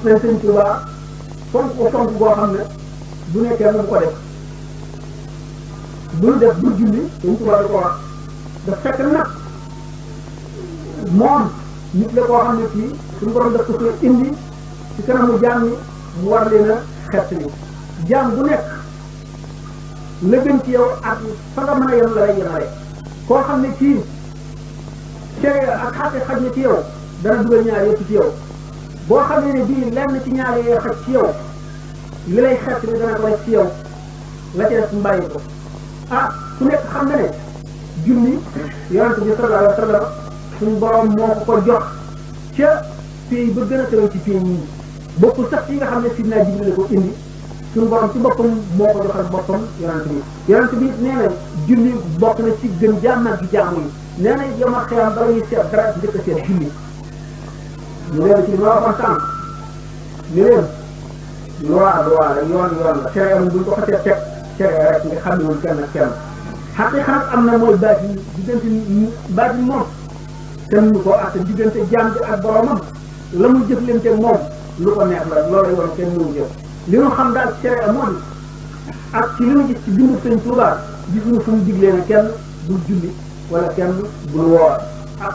gis nañ sëñ Tuubaa fonk ko fonk boo xam ne bu nekkee mu ko def bul def bul julli sëñ Tuubaa da ko wax daf fekk nag moom nit la koo xam ne kii suñu borom daf ko fi indi ci kanamu jaam ñi mu war leen a xett ni jaam bu nekk la gën ci yow ak fa nga mën a yem la lay yemale koo xam ne kii cere ak xaate xaj na ci yow dana dugal ñaar yëpp ci yow boo xam ne bii lenn ci ñaar yooyu xaj ci yow li lay xett ni dana ko def ci yow la ca def mu bàyyi ko ah ku nekk xam na ne julli yonent bi sallallahu alayhi wa sallam suñu borom moo ko ko jox ca pays ba gën a tëral ci pays yi bokkul sax yi nga xam ne Sidna Jibril la ko indi suñu borom ci boppam moo ko joxal boppam yonent bi nee na julli bokk na ci gën jàmmal gi jaamu yi nee na yow ma xiyam bala ñuy seet dara njëkk a seet julli ñu leen ci li ma waxoon sànq ñu leen loi la yoon la cere am buñ ko xasee teg cere rek nga xam ne woon kenn xaqiqa nag am na mooy baatin diggante baatin moom kenn nu ko atte diggante jaam bi ak boromam la muy jëflante moom lu ko neex la loolu yoon kenn mënu jëf li ñu xam daal cere amoon ak ci li ñu gis ci bindu Sëñ Tuubaa gisuñu fu mu diglee ne kenn bul julli wala kenn bul woor ak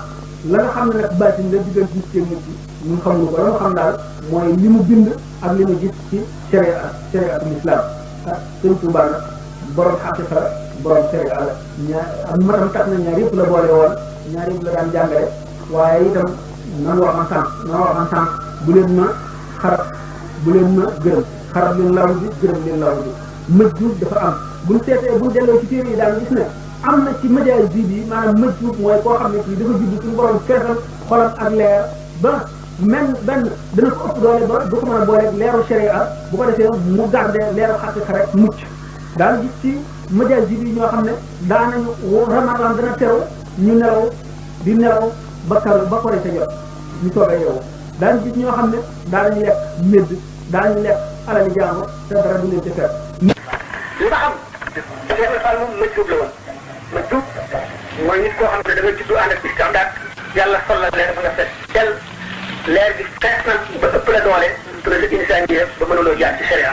la nga xam ne nag baatin la diggante nit nit ki ñun xamuñu ko la nga xam daal mooy li mu bind ak li mu gis ci cere ak l'islam ah Sëñ Tuubaa nag borom xaqiqa la borom cere la ñaar ak matam tax na ñaar yëpp la boole woon ñaar yëpp la daan jàngale waaye itam nan waxan sànq bu leen ma xarab bu leen ma gërëm xarab leen law bi gërëm leen law bi mëjjuub dafa am buñ seetee buñ delloo ci téere yi daan gis ne am na ci médias bi maanaam mëjjuub mooy koo xam ne kii dafa judd suñu borom feesal xolam ak leer ba benn dana ko ëpp doole ba du ko mën a boole leeru sharia bu ko defee mu garde leeru xaqiqa rek mucc daal gis ci médias bi ñoo xam ne daanañu ramadan dana teru ñu nelaw di nelaw ba kaw ba korite jot ñu soog a yeewu daan gis ñoo xam ne daanañu lekk médd daanañu lekk alali jaamu te dara du leen ci fekk. li nga xam Cheikh Fall moom majjub la woon majjub mooy nit koo xam ne da nga juddu ànd ak istidaad yàlla sol la leer ba nga fet tel leer bi fees na ba ëpp la doole te la insaan yi ba mënuloo jaar ci sharia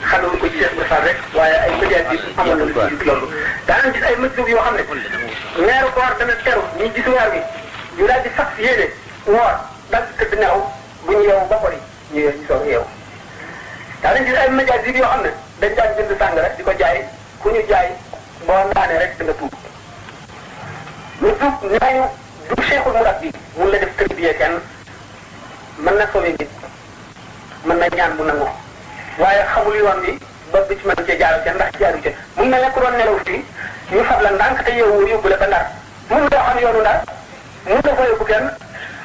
xamewuñ ko ci Cheikh Fall rek waaye ay médias bi amoon na lu ci loolu daanañ gis ay majjub yoo xam ne weeru koor dana teru ñu gis weer bi ñu daal di fas yéene woor dal di tëdd nelaw bu ñu yeewu ba pare ñu soog a yeewu daanañ gis ay médias yi yoo xam ne dañ daan jënd sàngara di ko jaay ku ñu jaay boo naanee rek da nga tuub lu tuub ñaañu du cheikhul murabbi mun la def tërbiye kenn mën na sauver nit mën na ñaan bu nangu waaye xamul yoon bi ba bi ci mën cee jaaru ca ndax jaaru ca mun na nekk doon nelaw fii ñu fab la ndànk te yow yóbbu la ba ndar mënu doo xam yoonu ndar mënu doo ko yóbbu kenn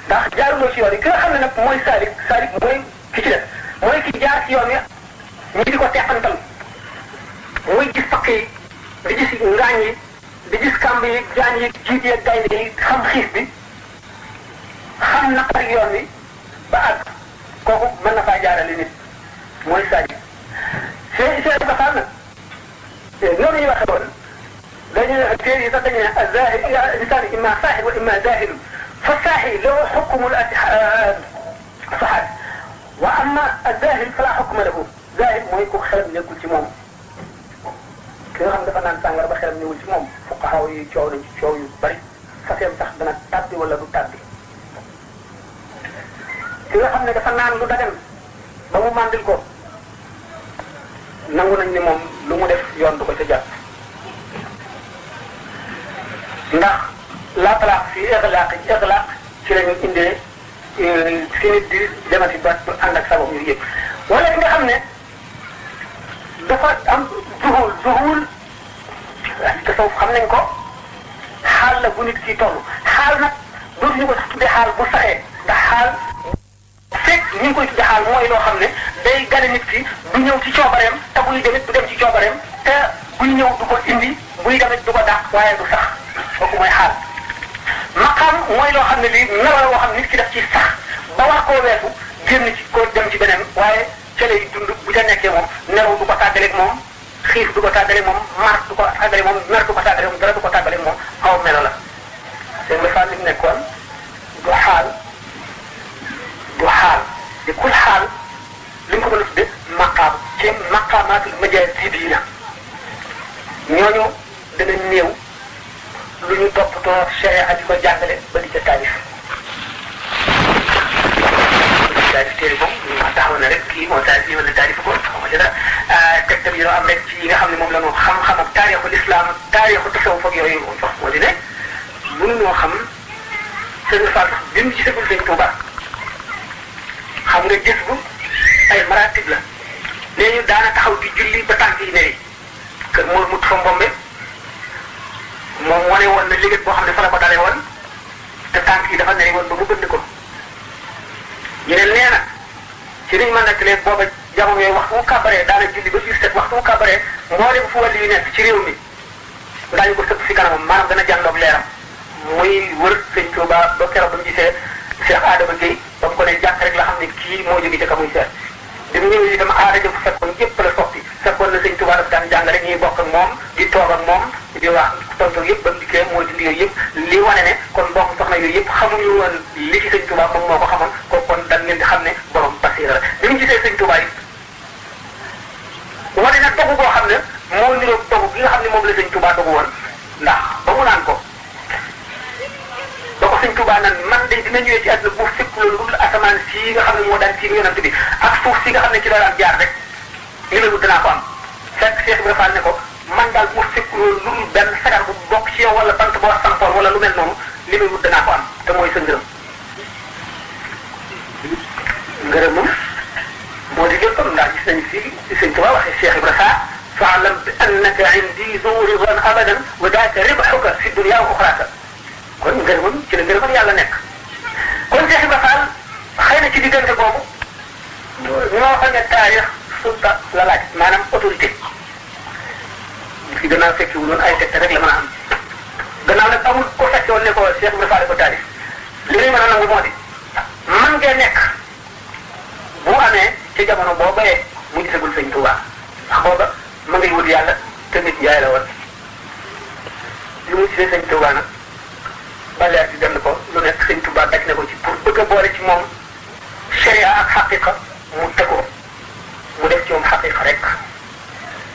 ndax jaaruloo ci yoon yi ki nga xam ne nag mooy saalik mooy ki ci def mooy ki jaar ci yoon yi ñu di ko teqantal muy gis fakk yi di gis ngaañ yi di gis kàmb yi jaan yi jiit yi gaynde yi xam xiif bi xam naqari yoon wi ba àgg kooku mën na faa jaarale nit mooy saalik see ba xam na noonu ñu waxe woon dañu téere yi sax dañu ne azahir insaan imma saaxir wa imma zahirun fa saaxir lahu xukmul saxaat wa amma azahir fala xukma lahu zahir mooy ku xelam nekkul ci moom ki nga xam dafa naan sàngara ba xelam newul ci moom fuqahaa yi coow nañ ci coow yu bari faseem sax dana tàbbi wala du tàbbi ki nga xam ne dafa naan lu dagan ba mu màndil ko nangu nañ ni moom lu mu def yoon du ko ca jàpp ndax la talaax fii ixlaaq ci la ñu indee fi nit di demati ba ànd ak sabab yu yëpp wala ki nga xam ne dafa am duhul tasawuf xam nañ ko xaal la bu nit ki toll xaal nag dootuñu ko sax tuddee xaal bu saxee ndax xaal fekk ñu ngi koy tuddee xaal mooy loo xam ne day gane nit ki du ñëw ci coobareem te buy demit du dem ci coobareem te buy ñëw du ko indi buy demit du ko dàq waaye du sax kooku mooy xaal maqaam mooy loo xam ne lii melal woo xam nit ki daf ci sax ba war koo weesu génn ci ko dem ci beneen waaye ca lay dund bu ca nekkee moom nelaw du ko tàggaleeg moom xiif du ko tàggaleeg moom mar du ko tàggaleeg moom mer du ko tàggaleeg moom dara du ko tàggaleeg moom aw melo la seen nga li mu nekkoon du xaal di kul xaal li ñu ko mën a tudde maqaam ci maqaamaatul majaazibina ñooñu dana néew lu ñu toppatoo sharia di ko jàngale ba di ca taalif taalif téere moom ma taxaw na rek kii moo taalif yi wala taalif ko xaw ma ci dara tegtal yi am rek ci yi nga xam ne moom la ñu xam-xam ak taarixu lislaam ak taarixu tasawuf ak yooyu moom sax moo di ne mënuñoo xam sëñ Fall bi mu gisagul sëñ Tuuba xam nga gis bu ay maratib la nee ñu daana taxaw di julli ba tànk yi neri kër moo mut fa mbombe moom wane woon na liggéey boo xam ne fa la ko dalee woon te tànk yi dafa neri woon ba mu bënd ko ñu ne nee na ci liñ mën a nekk booba jamono yooyu waxtu mu kàbbaree daana julli ba biir set waxtu mu kàbbaree moo dem fu wàll yu nekk ci réew mi daañu ko sëpp si kanamam maanaam gën a jàndoog leeram muy wër sëñ Tuuba ba keroog ba mu gisee Cheikh Adama Gueye ba mu ko ne jàkk rek la xam ne kii moo jóge ca ka muy seet bi mu ñëwee itam aada jëf fekkoon yëpp la soppi fekkoon na sëñ Tuuba daf daan jàngale ñuy bokk ak moom di toog ak moom di wax tontu yëpp ba mu dikkee moo dindi yooyu yëpp li wane ne kon mbokk soxna yooyu yëpp xamuñu woon li ci sëñ Tuuba moom moo ko xamoon ko kon dañ leen di xam ne borom basiira la bi mu gisee sëñ Tuuba yi wane na dogu boo xam ne moo niroog dogu gi nga xam ne moom la sëñ Tuuba dogu woon ndax ba mu naan ko ba ko sëñ Tuuba naan man de dina ñëwee ci àdduna bu fekk loolu lu asamaan sii nga xam ne moo daan tiim yonent bi ak suuf si nga xam ne ci la daan jaar rek li may wut danaa ko am fekk Cheikh Ibrahima Fall ne ko man daal bu fekk loolu lu benn sagar bu bokk ci yow wala bant boo sampoon wala lu mel noonu li may wut danaa ko am te mooy sa ngërëm ngërëm moom moo di léppam ndax gis nañu fii ci sëñ Tuuba waxee Cheikh Ibrahima fa'lam bi annaka indi zu ridan abadan wa daaka ribhuka fi dunya wa uxraaka kon ngërëmam ci la ngërëmam yàlla nekk kon Cheikh Ibrahima Fall xëy na ci diggante boobu ñoo xam ne taarix sulta la laaj maanaam autorité fi gannaaw fekki wu doon ay secte rek la mën a am gannaaw nag amul ko fekke woon ne ko Cheikh Ibrahima Fall ko taarix li muy mën a nangu moo di man ngeen nekk bu amee ci jamono boo bayee mu gisagul sëñ Tuuba ndax booba ma ngay wut yàlla te nit yaay la woon li mu gisee sëñ Tuuba nag ba leer di dem ko lu nekk sëñ Tuuba daj na ko ci pour bëgg a boole ci moom sharia ak xaqiqa mu tëggoo mu def ci moom xaqiqa rek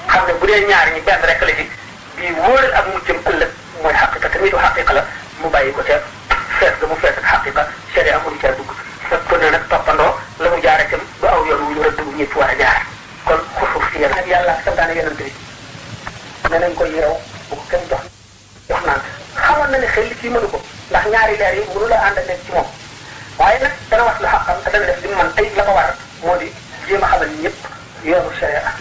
xam ne bu dee ñaar ñi benn rek la ci bii wóoral ak mujjam ëllëg mooy xaqiqa te nitu xaqiqa la mu bàyyi ko ca fees ga mu fees ak xaqiqa sharia mu di ca dugg fekk ne nag toppandoo la mu jaar itam ba aw yoon wu ñu rëdd wu ñëpp war a jaar kon xusuuf si yéen ak yàlla santaane yonent bi ne nañ ko yeew bu ko kenn jox naan xamoon na ne xel li kii mënu ko ndax ñaari leer yi mënu la ànd ak nekk ci moom waaye nag dana wax lu xaqam te dana def li mu mën tey la ko war moo di jéem a xamal ñëpp yoonu sharia ak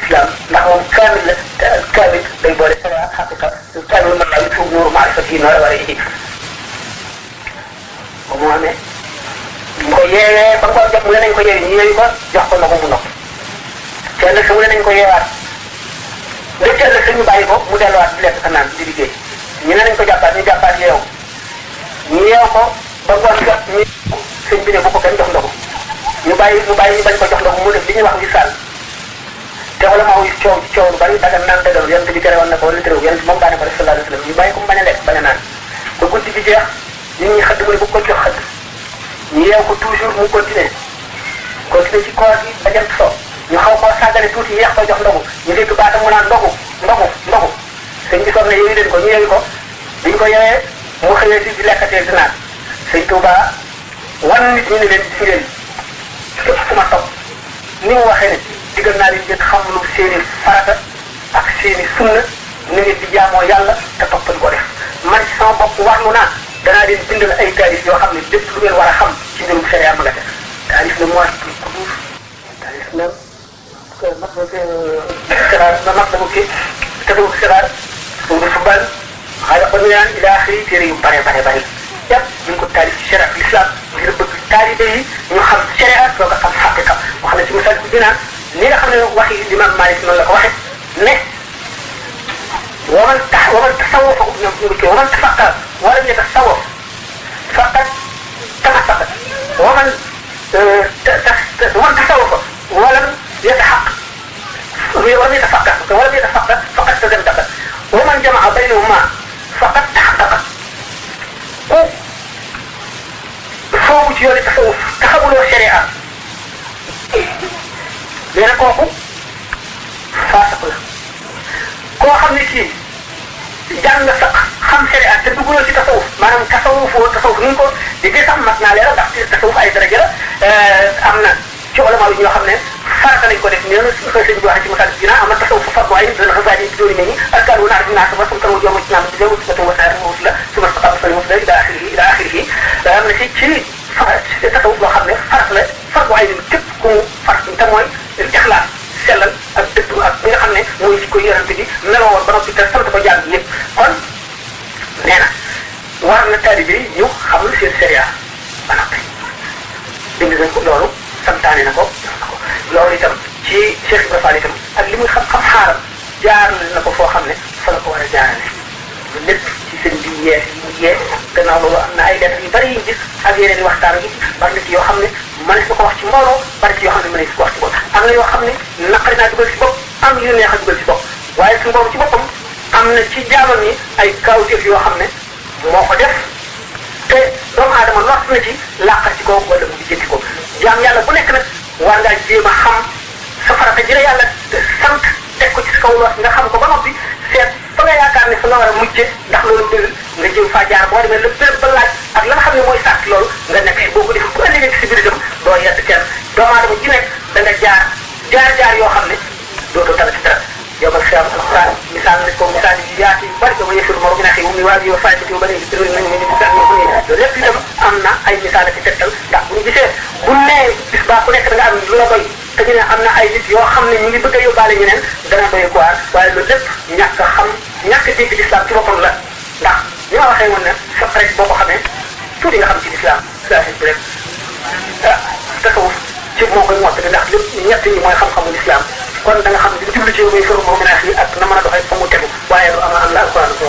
islam ndax moom kaamil la te kaamil day boole sharia ak xaqiqa kaamil mën naa yutub nuuru maarifati noora war a yi ba mu amee mu ko yeewee ba ngoon jot mu ne nañ ko yeewi ñu yeewi ko jox ko ndox mu ndox kenn su mu ne nañ ko yeewaat nga teel la suñu bàyyi ko mu delluwaat di lekk sa naan di liggéey ñu ne nañ ko jàppaat ñu jàppaat yeew ñu yeew ko ba ngoon jot ñu sëñ bi ne bu ko kenn jox ndox ñu bàyyi ñu bañ ko jox ndox mu def li ñuy wax wisaal te wala maa wuyu coow ci coow lu bari daga naan dëggal yonent bi tere woon na ko wala tere yonent moom daane ko def sallallahu alayhi wa sallam ñu bàyyi ko mu bañ a lekk bañ a naan ba guddi gi jeex nit ñi xëdd mu ne bu ko jox xëdd ñu yeew ko toujours mu continuer ci koor gi ba jant so ñu xaw koo sàggane tuuti yeex ko jox ndogu ñu dégg baatam mu naan ndogu sëñ bi soog ne yeewi leen ko ñu yeewi ko biñ ko yeewee mu xëyee si di lekkatee di naan sëñ Tuuba wan nit ñi ne leen gis ngeen képp ku ma topp ni mu waxee ne digal naa leen ngeen xam lu seeni farata ak seeni sunna ni ngeen di jaamoo yàlla te toppal ko def man ci sama bopp wax lu naa danaa leen bindal ay taalif yoo xam ne lépp lu ngeen war a xam ci mbirum sharia ma nga def taalif la mooy kuduus taalif la mag kii tëddu siraar suudu subal xaaral ba ñu naan ila axiri téere yu bare yëpp ñu ngi ko taalif ci sharia l'islam ngir bëgg taalibe yi ñu xam sharia soo ko xam xaqiqa wax na ci misaal bi dinaan ni nga xam ne waxi Imam Malik noonu la ko waxee ne waman tasawwafa waman tafaqqa walam yatasawwaf faqad tamassaka waman tasawwafa walam yataxaqaq faqad tazandaqa waman jamaa baynahuma faqad taxaqaqa ku soobu ci yoonu tasawuf te xamuloo sharia nee na kooku faasiq la koo xam ne kii jàng nga sax xam sharia te dugguloo ci tasawuf maanaam tasawuf ni ñu ko déggee sax mat naa leeral ndax tasawuf ay daraja la am na ci ulama yi ñoo xam ne farata lañ ko def nee na su ko sëñ bi waxee ci masal dina am na tasawuf fardu ayn dana xasaani ci doori nañi askan wu naa dinaa sama sama jooma ci naam bi wut ko wasaare wut la suma xatam fa mu ila axirihi am na ci tasawuf boo xam ne farata la fardu ayn képp ku mu farat te mooy ixlaas sellal ak dëddu ak bi nga xam ne mooy ci ko yërante bi meloo woon ba noppi te sant ko jàng yëpp kon nee na war na taalibe yi ñu xam seen sharia ba noppi bind nañ ko loolu santaane na ko loolu itam ci Cheikh Ibrahima Fall itam ak li muy xam-xam xaaram jaar na ko foo xam ne fa la ko war a jaarale lu lépp ci seen bi yees yi mu yee gannaaw loolu am na ay lettres yu bari yu gis ak yeneen i waxtaan yi bari na ci yoo xam ne mënees na ko wax ci mbooloo bari ci yoo xam ne mënees ko wax ci bopp am na yoo xam ne naqari naa dugal ci bopp am yu neex a dugal ci bopp waaye suñu boobu ci boppam am na ci jaamam yi ay kawteef yoo xam ne moo ko def te doomu aadama lott na ci làqal ci ko wala mu lijjanti ko jaam yàlla bu nekk nag war ngaa jéem a xam sa farata ji la yàlla sant teg ko ci sa kaw loos nga xam ko ba noppi seet fa nga yaakaar ne fa nga war a mujje ndax loolu dëgg nga jëm faa jaar boo demee lépp béréb ba laaj ak la nga xam ne mooy sàrt loolu nga nekk si boo ko def bu ëllëgee ci si biir itam doo yedd kenn doomu aadama ji nekk da nga jaar yoo xam ne dootoo tala ci dara yowmal xiyaam alquran misaal nañ ko misaal yi yaatu yu bari ko ba yësul morom naxi mu ni waa yow faytati ba léegi tërël nañ ñu misaal ñu ko nii loolu lépp itam am na ay misaal ak tegtal ndax bu ñu gisee bu nee bis baa ku nekk da nga am lu la doy te ñu ne am na ay nit yoo xam ne ñu ngi bëgg a yóbbaale ñeneen dana doy quoi waaye loolu lépp ñàkk a xam ñàkk a dégg l'islam ci boppam la ndax ni ma waxee woon ne sa rek boo ko xamee tuuti nga xam ci l'islam saa bi rek tasawuf ci moo koy mottali ndax lépp ñett ñi mooy xam-xamu l'islam kon da nga xam ne li jublu ci yow muy fër moom yi ak na mën a doxee fa mu tegu waaye lu am la alquran ko